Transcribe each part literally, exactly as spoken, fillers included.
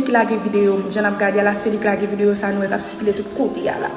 ki lage videyo m, jan n ap gade a la, se li ki lage videyo sa nou wè k ap sikile tout kote a la.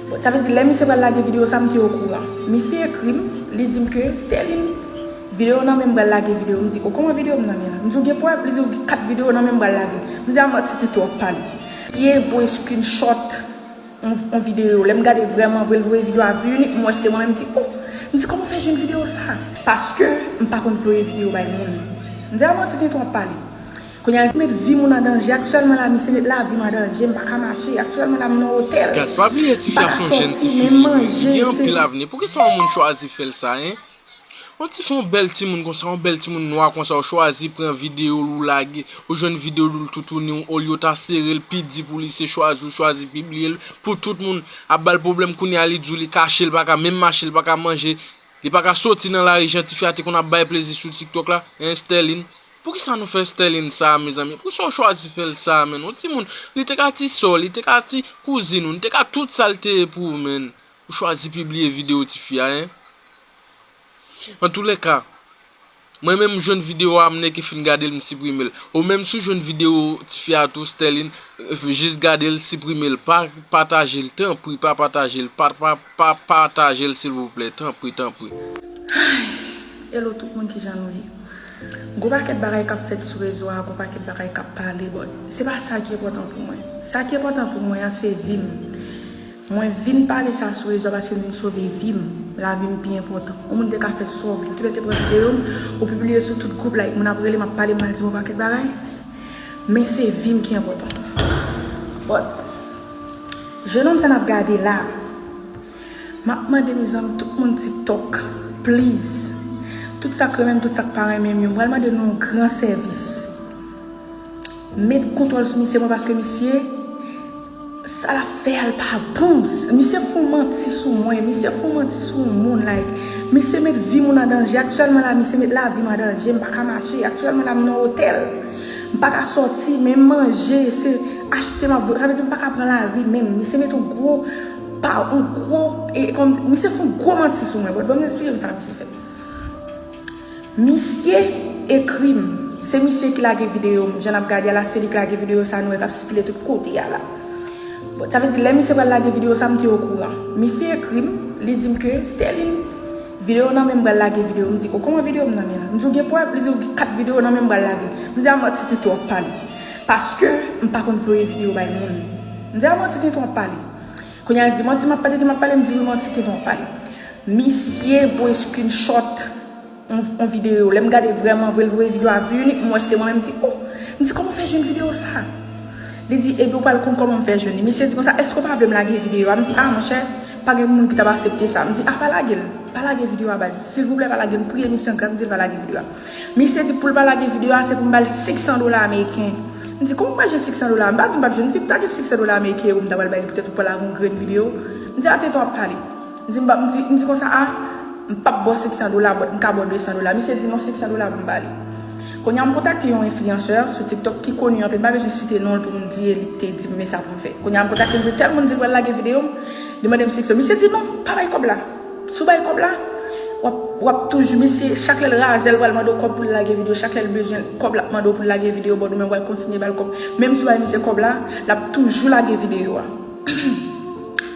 Bon, sa vle di, lè misye pral lage videyo sa, m te okouran. Misye ekri m, li di m ke, Sterline, videyo nan men m pral lage videyo. M di, o, kòman videyo m nan men la? M di, ou gen prèv? Li di, ou gen kat videyo nan men m pral lage. M di, a manti, Tito ap pale. Misye voye screenshot yon, yon videyo. Lè m gade vrèman vre, l voye videyo a vi inik, m wè se mwen menm, m di, o, m di, kòman w fè jwenn videyo sa? Paske m pa konn voye videyo bay moun. M di, a manti, Tito ap pale. Kounye a, li met vi moun an danje. Aktyèlman la, misye met lavi m an danje. M pa ka mache. Aktyèlman la, m nan otèl. Gaz, pa bliye, tifi a se yon jèn tifi, li, li gen anpil avni. Poukisa yon moun chwazi fè l sa, en? Yon tifi, yon bèl timoun konsa, yon bèl timoun nwa konsa, ou chwazi pran videyo l, ou lage, ou jwenn videyo l, ou toutouni, ou olye w ta sere l, pi di pou li se chwazi, ou chwazi pibliye l pou tout moun ap ba l pwoblèm. Kounye a, li di w li kache, li pa ka menm mache, li pa ka manje, li pa ka soti nan lari jan tifi a te konn ap bay plezi sou TikTok la, en, Sterline? Poukisa nou fè Sterline sa, mezanmi? Poukisa w chwazi fè l sa, menn? Yon timoun, li te ka ti sè w, li te ka ti kouzin ou, li te ka tout sa l te ye pou ou, menn. Ou chwazi pibliye videyo tifi a, en? Antouleka, mwen menm, m jwenn videyo a, m nèke fin gade l, m siprime l. Ou menm, si w jwenn videyo tifi a tou, Sterline, jis gade l, siprime l. Pa pataje l, tanpri, pa pataje l. Pa, pa, pa pataje l, silvouplè. Tanpri, tanpri. Hello tout moun, kijan nou ye? Gwo pakèt bagay k ap fèt sou rezo a, gwo pakèt bagay k ap pale, but se pa sa ki enpòtan pou mwen. Sa ki enpòtan pou mwen an, se vi m. Mwen vin pale sa sou rezo a paske m vin sove vi m. Lavi m pi enpòtan. Yon moun te ka fè sa w vle. Ou te mèt te pran videyo m, ou pibliye sou tout gwoup, like, moun ap rele m, ap pale m mal, di m yon pakèt bagay. Men se vi m ki enpòtan. But, jenòm sa n ap gade la, m ap mande mezanmi tout moun TikTok, please. Tout sa k renmen m, tout sa k pa renmen m yo, m pral mande nou yon gran sèvis. Met kontwòl sou misye mwen paske misye, sa l ap fè a l pa bon. Misye fè yon manti sou mwen, misye fè yon manti sou yon moun, like, misye met vi moun an danje. Aktyèlman la, misye met lavi m an danje, m pa ka mache. Aktyèlman la, m nan otèl. M pa ka sòti, menm manje, se achte m ap voye. Sa vle di m pa ka pran lari menm. Misye met yon gwo, pa, yon gwo, e, kòm, misye fè yon gwo manti sou mwen. But, ban m esplike nou sa misye fè. Misye ekri m. Se misye ki lage videyo m. Jan n ap gade a la, se li ki lage videyo sa nou wè k ap sikile tout kote a la. Bon, sa vle di, lè misye pral lage videyo sa, m te okouran. Misye ekri m, li di m ke, Sterline, videyo nan men m pral lage videyo. M di, o, kòman videyo m nan men la? M di, ou gen prèv? Li di, ou gen kat videyo nan men m pral lage. M di, a manti, Tito ap pale. Paske m pa konn voye videyo bay moun. M di, a manti, Tito ap pale. Kounye a, l di, manti m ap pale, Tito ap pale, m di, wi, manti, Tito ap pale. Misye voye screenshot yon, yon videyo. Lè m gade vrèman vre, l voye videyo a vi inik, m wè se mwen menm, m di, o, m di, kòman w fè jwenn videyo sa? Li di, ebyen, ou pral konn kòman m fè jwenn li. Misye di konsa, èske w pa vle m lage videyo a? M di, a, monchè, pa gen moun ki t ap aksepte sa. M di, a, pa lage l. Pa lage videyo a, baz. Silvouplè, pa lage l. M priye misye an gran, m di l pa lage videyo a. Misye di pou l pa lage videyo a, se pou m ba l senk san dola ameriken. M di, kòman m pral jwenn senk san dola? M pa di m p ap jwenn, m di, m ta gen senk san dola ameriken yo pou m ta pral bay li, poutèt ou pral lage yon grenn videyo. M di, a, Tito ap pale. M di, m pa, m di, m di konsa, a, m p ap ba w senk san dola, but m ka ba w de san dola. Misye di, non, senk san dola pou m ba li. Kounye a, m kontakte yon enfliyansè sou TikTok ki koni anpil, m pa bezwen site non l pou m di e li k te di m men sa pou m fè. Kounye a, m kontakte l, m di, tèl moun di l pral lage videyo m, li mande m senk san. Misye di, non, pa bay kòb la. Si w bay kòb la, w ap, w ap toujou, misye, chak lè l razè, l pral mande w kòb pou l lage videyo, chak lè l bezwen kòb, l ap mande w pou l lage videyo, but ou menm w pral kontinye ba l kòb. Menm si w bay misye kòb la, l ap toujou lage videyo a.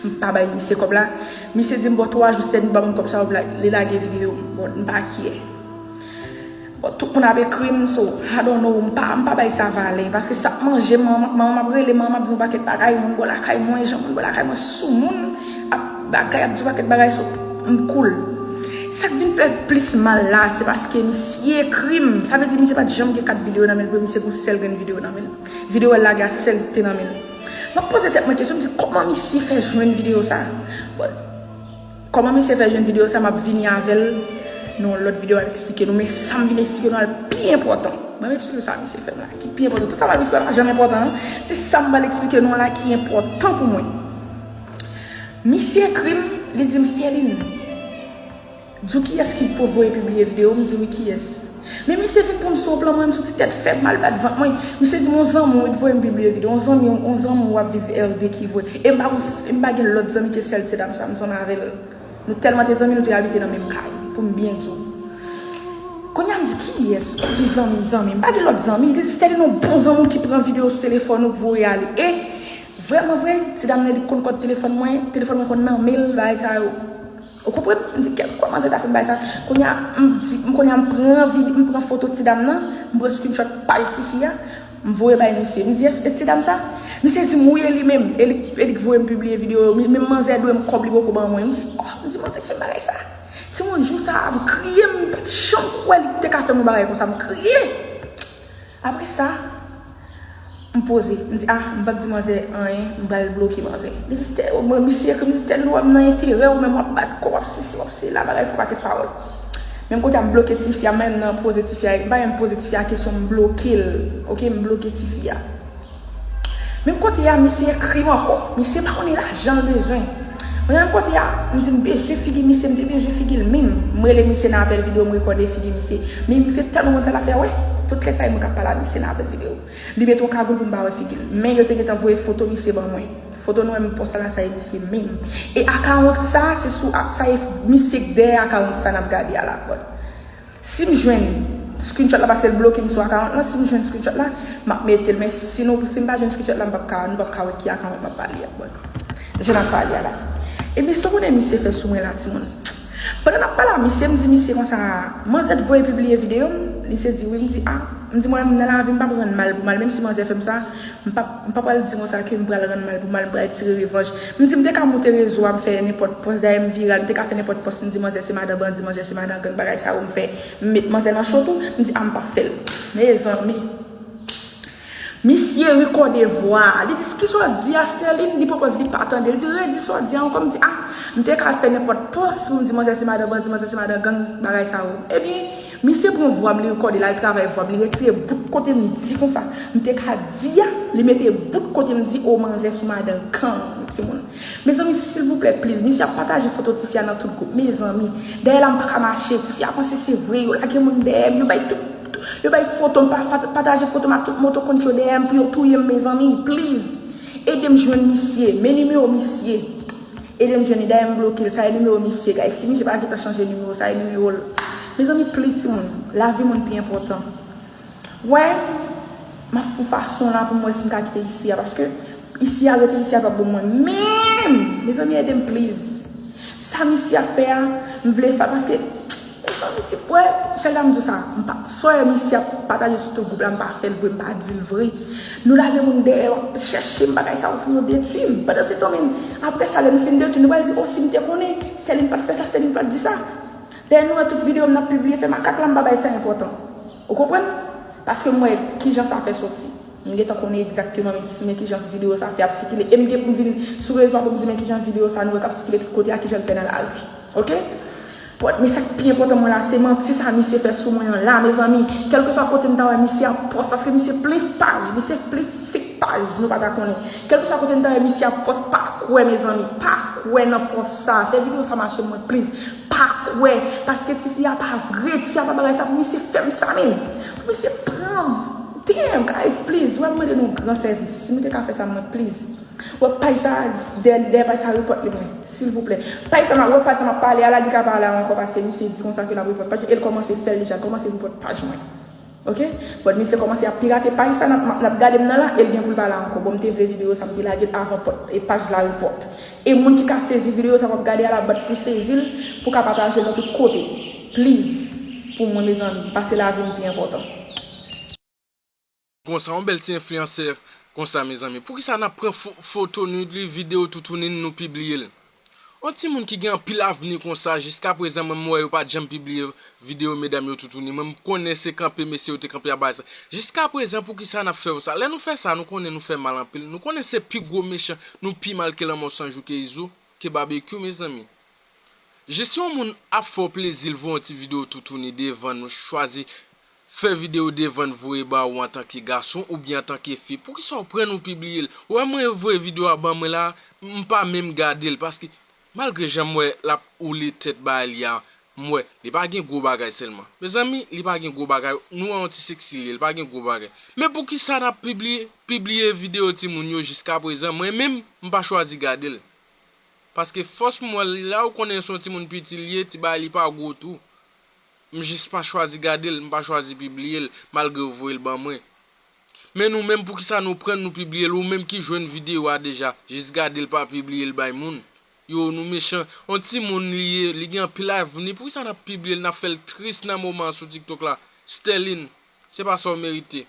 M pa bay misye kòb la. Misye di m, bon, twa jou, sèt jou, pa ban m kòb sa, w ap la-, li lage videyo m. Bon, m pa kyè. Bon, tout moun ap ekri m, so, I don't know, m pa, m pa bay sa valè. Paske sa ap manje m, manman, manman m ap rele, manman m ap di yon pakèt bagay, moun bò lakay mwen, jan moun bò lakay mwen sou moun, ap bagay, ap di yon pakèt bagay, so, m cool. Sa k vin fè plis mal la, se paske misye ekri m. Sa vle di misye pa t janm gen kat videyo nan men l vre, misye gen yon sèl grenn videyo nan men l. Videyo l lage a sèl ki te nan men l. M ap poze tèt mwen kesyon, m di, kòman misye fè jwenn videyo sa? Bon, kòman misye fè jwenn videyo sa, m ap vini avè l nan yon lòt videyo, m ap eksplike nou. Men sa m vin eksplike nou a l pi enpòtan. Ban m eksplike sa misye fè m la, ki pi enpòtan. Tout sa m ap eksplike la pa janm enpòtan, non. Se sa m pral eksplike nou an la ki enpòtan pou mwen. Misye ekri m, li di m, Sterline, di w kiyès ki pou voye pibliye videyo m, m di wi, kiyès? Men misye vin pran m sou yon plan, mwen menm sou ti tèt fèb, mal bat vant mwen. Misye di m yon zanmi w wi t voye m pibliye videyo, yon zanmi w, yon zanmi w ap viv R D ki voye. E m pa gon, e m pa gen lòt zanmi ke sèl ti dam sa, m zanmi avè l. Nou tèlman te zanmi, nou te abite nan menm kay, pou m byen di w. Kounye a m di, kiyès w ap di zanmi m, zanmi m? Pa gen lòt zanmi. Li di, Sterline, yon bon zanmi w ki pran videyo sou telefòn ou k voye ale. E vrèman vre, ti dam nan li konn kòd telefòn mwen, telefòn mwen konn nan men l, bagay sa yo. Ou konprann? M di, kèt, kòman se ta fè m bay sa? Kounye a, m di, m kounye a m pran vide, m pran foto ti dam nan, m pran screenshot paj tifi a, m voye bay misye. M di, e ti dam sa? Misye di m wi e li menm, e li, e li k voye m pibliye videyo yo. Menm manzè dwe m kòb li poko ban mwen. M di, oh, m di, manzè k fè m bagay sa. Timoun, jou sa a, m kriye, m pa t janm kwè li te ka fè m yon bagay konsa, m kriye. Apre sa, m poze, m di, ah, m p ap di manzè anyen, m pral bloke manzè. Li di, Stè-, mwen, misye ekri, m di, Sterline, ou wè m nan enterè w, men w ap bat kò, w ap sesi, w ap sela, bagay fò pakèt pawòl. Menm kote a, m bloke tifi a, menm nan poze tifi a, m pa menm poze tifi a kesyon, m bloke l, oke, m bloke tifi a. Menm kote a, misye ekri m ankò. Misye pa konnen lajan l bezwen. Mwen menm kote a, m di m bezwen figi misye, m te bezwen figi l menm. M rele misye nan apèl videyo, m rekòde figi misye. Men misye tèlman konn sa l ap fè, wè. Tout lè sa, e mwen k ap pale a misye nan apèl videyo. Li mete yon kagoul pou m pa wè figi l. Men yo te gentan voye foto misye ban mwen. Foto nou wè m poste la, sa e misye menm. E akawont sa, se sou, sa e misye k dèyè akawont sa n ap gade a la, brother. Si m jwenn screenshot la, paske l bloke m sou akawont lan, si m jwenn screenshot la, m ap mete l. Men si nou, si m pa jwenn screenshot la, m p ap ka, nou p ap ka wè ki akawont m ap pale a, bon. Jan n ap pale a la. Ebyen, sa w konnen misye fè sou mwen la, timoun? Pandan n ap pale a misye, m di misye konsa, manzè t voye pibliye videyo m? Misye di wi, m di, ah, m di mwen, nan lavi, m p ap rann mal pou mal, menm si manzè fè m sa, M pa, m pa pral di konsa ke m pral rann mal pou mal, m pral tire revanj. M di m te ka moute rezo a, m fè nenpòt pòs, dayè m viral, m te ka fè nenpòt pòs, m di manzè se madan bandi, manzè se madan gang, bagay sa yo m fè. M met manzè nan cho tou, m di a m p ap fè l. Mezanmi. Misye rekòde vwa a. Li di, kisa w di a, Sterline? Li pwopòz li pa tande. Li di, redi sa w di a ankò. M di, a, m te ka fè nenpòt pòs pou m di manzè se madan bandi, manzè se madan gang, bagay sa yo. Ebyen, Misye pran vwa m, li rekòde l al travay vwa m, li retire bout kote m di konsa. M te ka di a, li mete bout kote m di, o manzè sou madan gang, timoun. Mezanmi, silvouplè, please, misye ap pataje foto tifi a nan tout gwoup, mezanmi. Dèyè la, m pa ka mache, tifi a panse se vre, yo lage moun dèyè m, yo bay tout, yo bay foto m, pa, pataje foto m ak tout moto konn yo dèyè m pou yo touye m, mezanmi, please. Ede m jwenn misye, men nimewo misye. Ede m jwenn li, dayè m bloke l, sa e nimewo misye, guys. Si misye pa gentan chanje nimewo, sa e nimewo l. Mezanmi, please, timoun, lavi moun pi enpòtan. Wè, m ap fè yon fason la pou m wè si m ka kite isi a, paske isi a, rete isi a p ap bon mwen menm. Mezanmi, ede m, please. Sa misye ap fè a, m vle fè, paske Mezanmi, ti bwè, chèlda m di w sa, m pa, sa w wè misye ap pataje sou tout gwoup la, m pa fè l vre, m pa di l vre. Nou lage moun dèyè, w ap chèche m bagay sa yo pou yo detwi m. Pandansetan menm, apre sa, lè nou fin detwi, nou pral di, o, si m te konnen, Sterline pa t fè sa, Sterline pa t di sa. Dèyè nou wè tout videyo m n ap pibliye, fè makak la, m pa bay sa enpòtan. Ou konprann? Paske m wè kijan sa fè soti. M gentan konnen egzakteman men ki, men kijan videyo sa fè ap sikile. E m gen pou m vin sou rezo a pou m di men kijan videyo sa nou wè k ap sikile tout kote a, kijan l fè nan lari. Oke? But, men sa k pi enpòtan mwen la, se manti sa misye fè sou mwen an la, mezanmi. Kèlkeswa kote m ta wè misye ap pòs, paske misye plen paj, misye plen fake paj, nou pa ta konnen. Kèlkeswa kote m ta wè misye ap pòs, pa kwè, mezanmi, pa kwè nan pòs sa. Fè videyo sa mache mwen, please. Pa kwè, paske tifi a pa vre, tifi a pa bagay sa pou misye fè m sa, men. Pou misye pran. Damn, guys, please, wè m mande nou gran sèvis. Si nou te ka fè sa mwen, please. Wè paj sa, dèyè, dèyè paj sa, repòt li mwen, silvouplè. Paj sa, wè paj sa m ap pale a la, li ka pa la ankò, paske misye di konsa ke l ap repòt paj, e l kòmanse fè l deja, l kòmanse repòt paj mwen. Oke? But misye kòmanse ap pirate paj sa, n ap, n ap gade m nan la, e l gen pou l pa la ankò. Bon, m te vle videyo sa, m te lage l avan pòt, e paj la repòt. E moun ki ka sezi videyo sa, w ap gade a la, but pou sezi l, pou ka pataje l nan tout kote. Please, pou mwen, mezanmi, paske lavi m pi enpòtan. Konsa, yon bèl ti enfliyansè konsa, mezanmi. Poukisa n ap pran fo, foto nou li, videyo toutouni n, nou pibliye l? Yon timoun ki gen anpil avni konsa, jiskaprezan, mwen, m wè yo pa t janm pibliye videyo medam yo toutouni. Mwen, m konnen se kanpe mesye yo te kanpe ap bay sa. Jiskaprezan, poukisa n ap fè yo sa? Lè nou fè sa, nou konnen nou fè mal anpil. Nou konnen se pi gwo mechan, nou pi mal ke Lanmò San Jou, ke Izo, ke Babekyou, mezanmi. Jis yon moun ap fè w plezi, l voye yon ti videyo toutouni devan n, ou chwazi fè videyo devan n voye ba ou antanke gason oubyen antanke fi. Poukisa w pran n ou pibliye l? Ou wè mwen voye videyo a ban mwen la, m pa menm gade l, paske malgre jan m wè l ap woule tèt bagay li a, m wè li pa gen gwo bagay sèlman. Mezanmi, li pa gen gwo bagay, nou wè yon ti seksi li ye, li pa gen gwo bagay. Men poukisa n ap pibliye, pibliye videyo timoun yo jiskaprezan, mwen menm, m pa chwazi gade l? Paske fòs m wè l la, ou konnen se yon timoun piti l ye, ti bagay li pa gwo tou. M jis pa chwazi gade l, m pa chwazi pibliye l, malgre yo voye l ban mwen. Men nou menm, poukisa nou pran l, nou pibliye l? Ou menm ki jwenn videyo a deja, jis gade l, pa pibliye l bay moun. Yo, nou mechan. On timoun li ye, li gen anpil avni. Poukisa n ap pibliye l, n ap fè l tris nan moman an sou TikTok la? Sterline, se pa sa w merite.